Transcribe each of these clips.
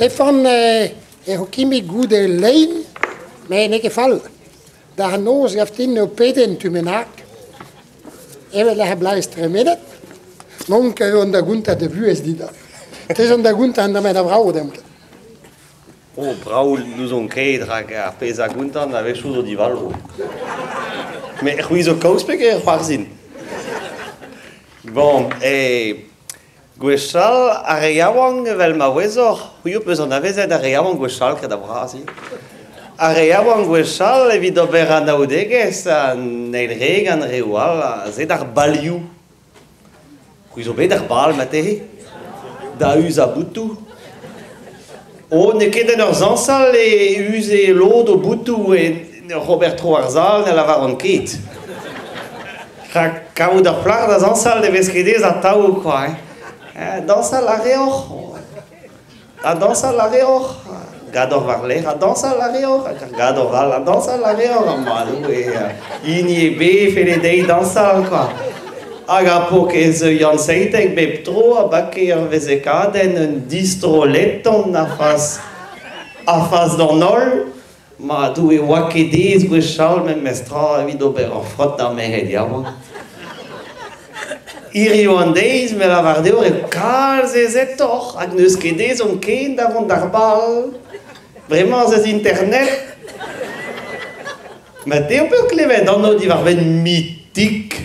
Stefan e ro kinnig goude lein, met n'eo ket fall. D'ar noz gav din eo pedenn tu bennak. Evel ar bloaz tremenet, n'on ket vont da gontañ da vuhez dit. Te zon da gontañ an nemet a vrav deomp. Oh, brav n'ouzon ket rak ar pezh a gontan a-wechoù zo divalv. Met c'hwi zo kaoz peger c'hoarzhin. Bon, e gwechall ar re yaouank evel ma ouezoc'h, c'hwi ho peus anavezet ar re yaouank gwechall ket a-bras ivez. Ar re yaouank gwechall evit ober anaoudegezh an eil re gant reoù all, se d'ar balioù. C'hwi zo bet er bal marteze? Da uzañ botoù? Oh, n'eo ket en ur zañsal e uze lod o botoù en ur ober tro ar sal ne lavaran ket. Rak kavout ur plac'h da zañsal ne vez ket aes atav kwa hein. Dañsal a reoc'h? Ha dañsal a reoc'h? Gador war-lerc'h, ha dañsal a reoc'h? Hag ar gador all, ha dañsal a reoc'h? Ha ma Doue, hini ebet felle dezhi dañsal, kwa. Hag ar paourkaezh Yann Seitek bep tro a bake ur vezekadenn un distro leton a-fas a-fas d'an holl. Ma Doue, oa ket aes gwechall memes tra evit ober ur frot d'ar merc'hed yaouank. Hiriv an deiz, me lavar deoc'h eo kalz aezetoc'h hag n'eus ket ezhomm ken da vont d'ar bal. Bremañ ez eus internet. Met eo peus klevet anv diwar-benn Mythic?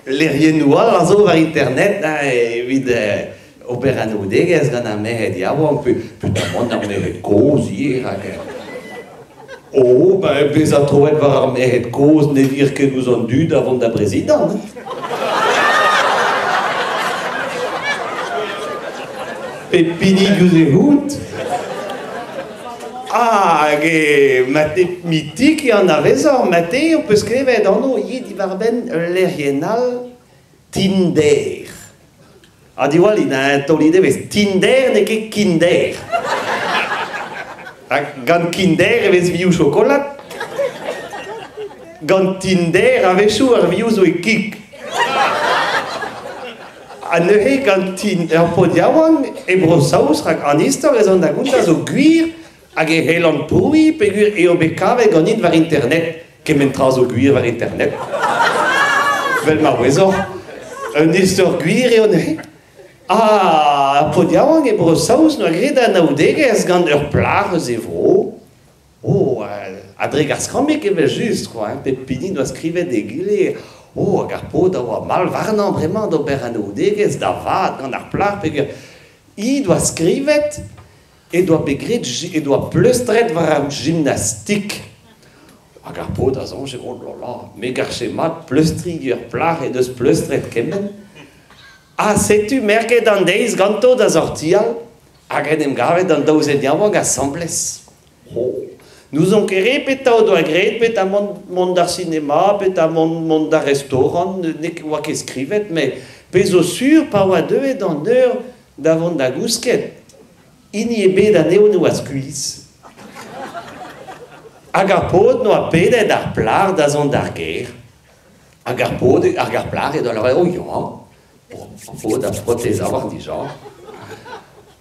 Lec'hiennoù all a zo war internet evit Ober anaoudegezh gant ar merc'hed yaouank pe peotramant ar merc'hed kozh ivez rak Oh, ben bezañ troet war ar merc'hed kozh ne vir ket ouzh an dud a vont da brezidant. Pep hini diouzh e c'hoût. Ah, hag e mate mitik e anavezoc'h, mate ho peus klevet anv ivez diwar-benn ul lec'hienn all, Tinder. Ha diwallit, hein, taolit evezh, Tinder n'eo ket Kinder. Rak gant Kinder e vez vioù chokolad. Gant Tinder a-wechoù ar vioù zo e kig. Ha neuze gant tin ur paotr yaouank e Bro-Saoz, rak an istor ez an da gontañ zo gwir hag e c'hellan prouiñ peogwir eo bet kavet ganin war internet. Kement tra zo gwir war internet. Vel ma ouezoc'h, un istor gwir eo neuze. Ah, ar paotr yaouank e Bro-Saoz n'oa graet anaoudegezh gant ur plac'h eus e vro. Oh, a-drek ar skrammig evel-just, quoi, hein. Pep hini n'oa skrivet egile. Oh, hag ar paotr a oa mall warnañ bremañ d'ober anaoudegezh da vat gant ar plac'h peogwir he doa skrivet he doa bet graet he doa pleustret war ar gimnastik. Hag ar paotr a soñje, oh là là, me garche mat pleustriñ ur plac'h he deus pleustret kement. Ha setu merket an deiz ganto da sortial hag en em gavet an daou zen yaouank asambles. Oh, n'ouzon ket re petra o doa graet, petra mont, mont d'ar sinema, petra mont, mont d'ar restaurant, ne oa ket skrivet, met pezh zo sur pa oa deuet an eur da vont da gousket, Hini ebet anezho ne oa skuizh. Hag ar paotr 'noa pedet ar plac'h da zont d'ar gêr. Hag ar paotr hag ar plac'h he doa lavaret oh ya, ar paotr a frote e zaouarn dija.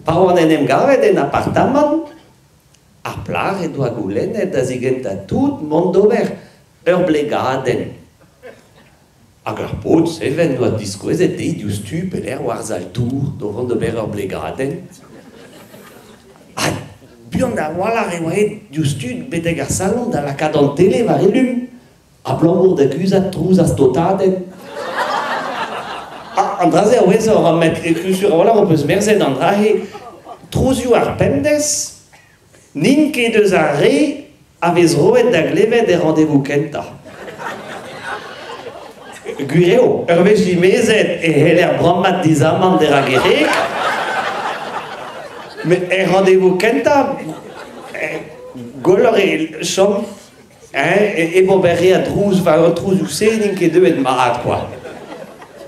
Pa oan en em gavet en apartamant, ar plac'h he doa goulennet da zigentañ tout mont d'ober ur blegadenn. Hag ar paotr Seven 'noa diskouezet dezhi diouzhtu pelec'h oa ar sal-dour da vont d'ober ur blegadenn. Ha buan a-walc'h e oa aet diouzhtu betek ar saloñ da lakaat an tele war elum, abalamour da guzhat trouz ar staotadenn. Ah, an dra-se a ouezoc'h, met sur a-walc'h ho peus merzet an dra-se. Trouzioù ar pemdez n'int ket eus ar re a vez roet da glevet er rendez-vous kentañ. Gwir eo, ur wech dimezet e c'heller brammat dizamant dirak e wreg, met er rendez-vous kentañ, gwelloc'h eo chom hein, hep ober re a drouz, war an trouzoù-se n'int ket deuet mat kwa.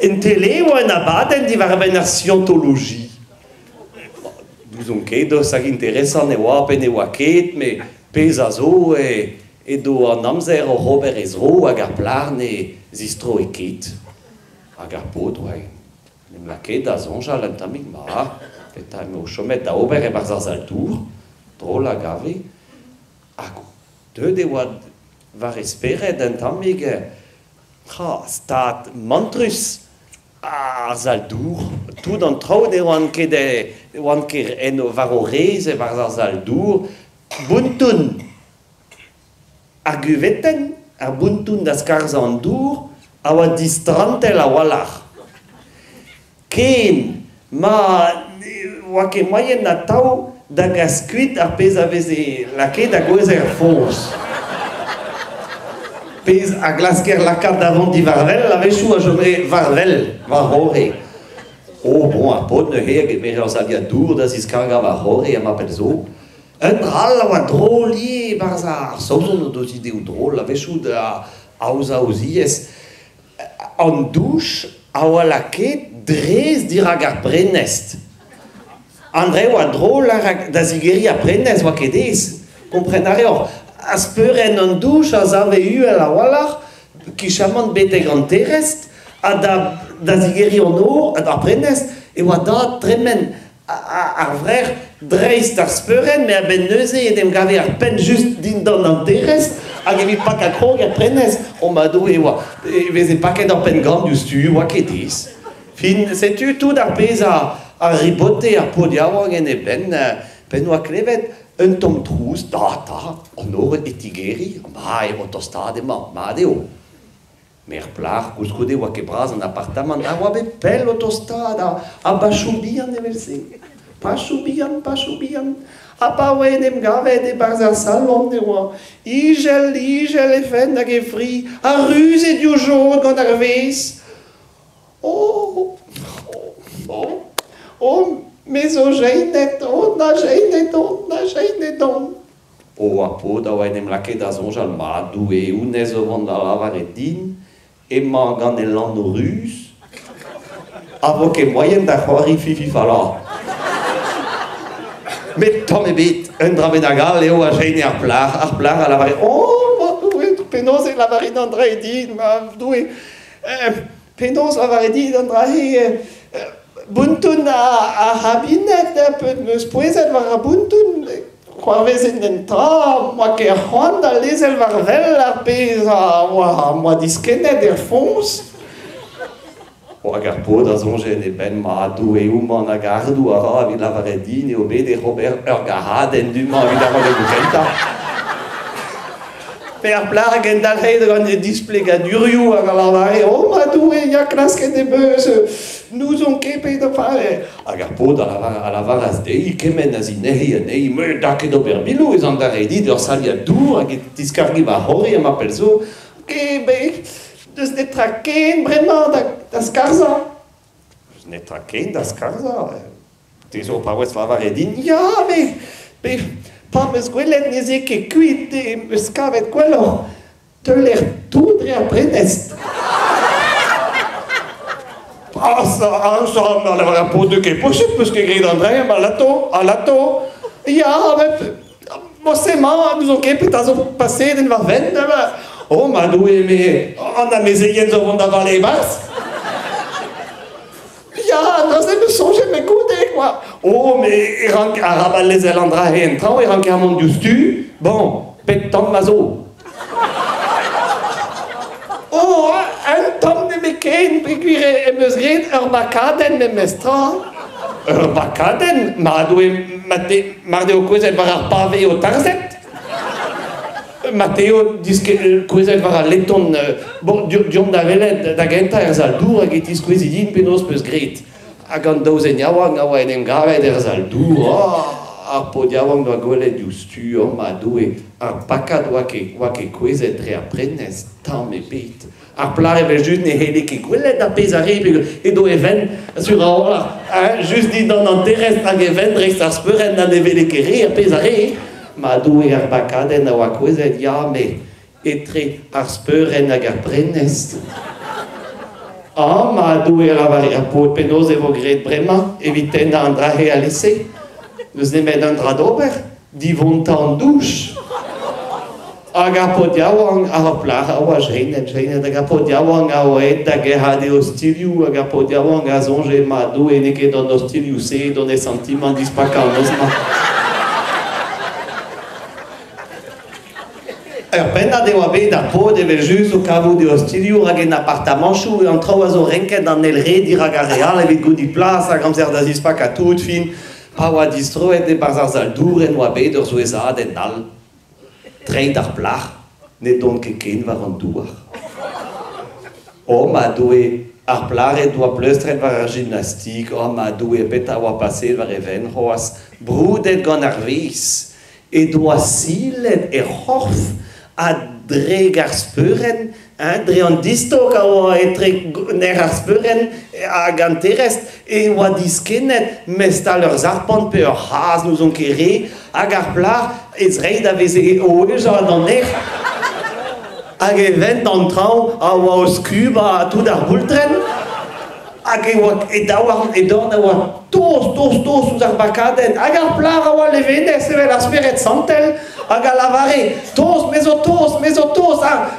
En tele e oa un abadenn diwar-benn ar scientologie. N'ouzon ket eus hag interesant e oa pe ne oa ket, met pezh a zo edo an amzer oc'h ober he zro hag ar plac'h ne zistroe ket. Hag ar paotr, ouais, n'em lakae da soñjal un tammig ma. Petra emañ o chomet da ober e-barzh ar sal-dour? Drol a gave. Hag deuet e oa war e spered un tammig tra stad mantrus ar sal-dour. Tout an traoù ne oant ket ne oant ket en war o rez e-barzh ar sal-dour. Bonton ar guvetenn, ar bonton da skarzhañ an dour a oa distrantel a-walc'h. Ken ma ne oa ket moaien atav da gas kuit ar pezh a veze lakaet da gouezhañ er foñs. Pezh a glasker lakaat da vont diwar-wel a-wechoù a chome war-wel, war-c'horre. Oh bon, ar paotr neuze a gemere ur saviad dour da ziskargañ war-c'horre amañ pell zo. Un dra all a oa drol ivez e-barzh ar Saozon o deus ideoù drol a-wechoù da aozañ o ziez. An douch a oa lakaet dres dirak ar prenestr. An dra e oa drol rak da zigeriñ ar prenestr oa ket aes. Kompren a reoc'h, ar speurenn an douch a save uhel a-walc'h, kichamant betek an terest, ha da, da zigeriñ an nor, ar prenestr, e oa dat tremen ar vrec'h dreist ar speurenn, met a-benn neuze en em gave ar penn just dindan an terest, hag evit pakañ krog er prenestr, oh ma Doue, e oa, e veze paket ar penn-gant diouzhtu, oa ket aes. Fin, setu tout ar pezh a, a ribote ar paotr yaouank en e benn, p'en doa klevet un tamm trouz, ta, ta, an nor é tigeriñ, ma eo tostaat emañ, mat eo. Met ar plac'h, koulskoude, oa ket bras an apartamant, a oa bet pell o tostaat ha bachoù bihan evel-se. Pachoù bihan, pachoù bihan. Ha pa oa en em gavet e-barzh ar salon e oa ijel, ijel he fenn hag he fri, ha ruz he divjod gant ar vezh. Oh, oh, oh, oh, me zo jeinet, oh, na jeinet on, na jeinet on. O ar paotr a oa en em lakaet da soñjal mat Doue honnezh o vont da lavaret din emañ gant e lanv ruz ha vo ket moaien da c'hoari fifi-fala. Met tamm ebet, un dra bennak all eo a jene ar plac'h. Ar plac'h a lavare Oh, ma Doue, penaos e lavarit an dra din, ma Doue Penaos lavaret dit an dra-se Bonton ar c'habined, 'meus pouezet war ar bonton, c'hoarvezet un tra, 'moa ket c'hoant da lezel war wel ar pezh a oa 'moa diskennet er foñs. Hag ar paotr a soñje en e benn, ma Doue, homañ hag ardoù a ra evit lavaret din eo bet ec'h ober ur garadenn du-mañ evit ar rann-vro kentañ. Pe ar plac'h a gendalc'he gant he displegadurioù hag a lavare Oh ma Doue, ya klasket em eus, n'ouzon ket pe da pare. Hag ar paotr a lavaras dezhi kement a zinec'hi anezhi, Me da ket ober biloù ez an da reiñ dit ur saliad dour hag e tiskargi va c'horre amañ pell zo. Ket bet, n'eus netra ken bremañ da skarzhañ. N'eus netra ken da skarzhañ. Te zo paouez lavaret din ya, met pe pa 'm eus gwelet n'ez eo ket kuit em eus kavet gwelloc'h teuler tout dre ar prenestr. Asa, asa, ma lavar ar paotr n'eo ket posupl 'peus ket graet an dra alato, alato. Ya, met morse emañ, n'ouzon ket petra zo paseet en va fenn. Oh ma Doue, me, an amezeien zo vont da vale e-barzh. Ya, neuze em eus soñjet met goude quoi. Oh, mais e rank arabat lezel an dra-se en traoñ, e ranker mont diouzhtu. Bon, pet tamm a zo? Oh, un tamm nemetken, peogwir em eus graet ur bakadenn memestra. Ur bakadenn? Mar doe, mar deo kouezhet war ar pave eo tarzhet? Mateo kouezhet war al leton, bon, deomp da welet da gentañ er sal-dour hag e tiskouezi din penaos 'peus graet. Hag an daou zen yaouank a oa en em gavet er sal-dour. Oh, ar paotr yaouank 'doa gwelet diouzhtu, oh ma Doue, ar pakad 'oa ket, oa ket kouezhet dre ar prenestr, tamm ebet. Ar plac'h evel-just ne c'helle ket gwelet ar pezh a rae peogwir edo e vent sur a-walc'h, hein, just dindan an terest hag e vent dreist ar speurenn ha ne wele ket re ar pezh a rae. Ma Doue, ar bakadenn a oa kouezhet, ya, met etre ar speurenn hag ar prenestr. Ah, ma Doue, a lavare ar paotr, penaos e vo graet bremañ evit tennañ an dra-se alese? N'eus nemet un dra d'ober, divontañ an douch. Hag ar paotr yaouank, ar plac'h a oa jenet, jenet, hag ar paotr yaouank a oa aet da gerc'hat e ostilhoù, hag ar paotr yaouank a soñje, ma Doue, n'eo ket an ostilhoù-se dont e santimant dispakañ an noz-mañ. Ur pennad e oa bet ar paotr evel-just o kavout e ostilhoù rak en apartamanchoù an traoù a zo renket an eil re dirak ar re all evit gounit plas hag amzer da zispakañ tout fin. Pa oa distroet e-barzh ar sal-dourenn oa bet ur souezhadenn all. Treid ar plac'h n'edont ket ken war an douar. Oh ma Doue, ar plac'h he doa pleustret war ar gimnastik, oh ma Doue, petra oa paseet war e benn c'hoazh, broudet gant ar vezh, he doa silet he c'horf a-drek ar speurenn, hein, dre an distok a oa etre nec'h ar speurenn hag an terest, e oa diskennet mestal ur sarpant pe ur c'hazh n'ouzon ket re, hag ar plac'h he zreid a veze o hejañ d'an nec'h, hag e vent d'an traoñ a oa o skubañ tout ar boultrenn, hag e oa e daouarn, e dorn a oa tost, tost, tost ouzh ar bakadenn, hag ar plac'h a oa levenez evel ar Spered Santel, hag a lavare tost, me zo tost, me zo tost, ha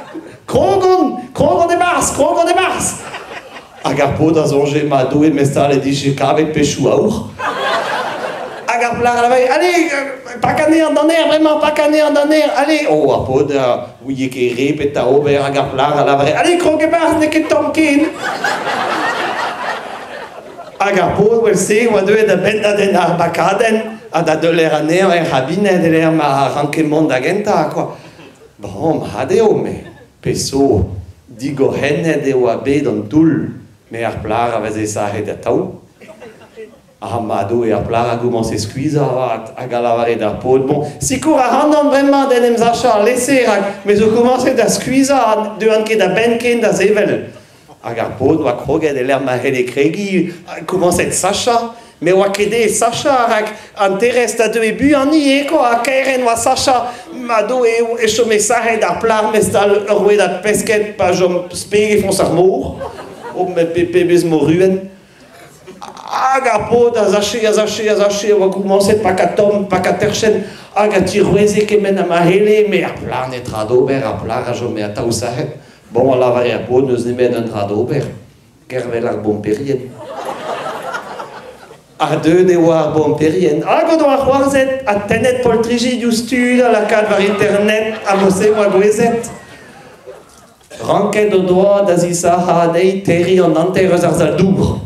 krog on, krog on e-barzh, krog on e-barzh. Hag ar paotr a soñje ma Doue mestal he dije kavet pechoù aour. Hag ar plac'h a lavare allez, pak anezhañ d'an aer bremañ, pak anezhañ d'an aer, allez. Oh, ar paotr a ouie ket re petra ober hag ar plac'h a lavare allez, krog e-barzh, n'eo ket tamm ken. Hag ar paotr evel-se oa deuet a-benn da dennañ ar bakadenn ha da deuler anezhañ er c'habined e-lec'h ma ranke mont da gentañ quoi. Bon, mat eo, met pezh zo, digorrennet e oa bet an toull, met ar plac'h a veze sac'het atav. Ha ma Doue, ar plac'h a gomañse skuizhañ avat hag a lavare d'ar paotr, bon, sikour ac'hanon bremañ d'en em sachañ alese rak me zo komañset da skuizhañ ha ne deuan ket a-benn ken da sevel. Hag ar paotr oa kroget e-lec'h ma c'helle kregiñ, komañset sachañ, met oa ket aes sachañ rak an terest a deue buan ivez kwa, ha kaer en oa sachañ, ma Doue e chome sac'het ar plac'h mestal ur rouedad pesked pa chom speg e foñs ar mor. Oh, met pebezh moruenn. Hag ar paotr a sache, a sache, a sache, a oa komañset pakañ tomm, pakañ terchenn, hag a tiroueze kement ha ma c'helle, met ar plac'h netra d'ober, ar plac'h a chome atav sac'het. Bon, a lavare ar paotr, n'eus nemet un dra d'ober, gervel ar bomperien. Ha deuet e oa ar bomperien, hag o doa c'hoarzhet ha tennet poltriji diouzhtu da lakaat war internet ha mod-se oa gouezet. Ranket o doa da zisac'hañ anezhi terriñ an hanter eus ar sal-dour.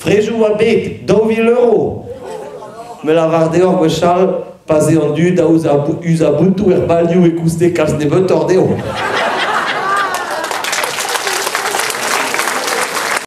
Frejoù oa bet, 2000 euro. Me lavar deoc'h gwechall, pa'z eo an dud a uza botoù er balioù e kouste kalz nebeutoc'h dezho.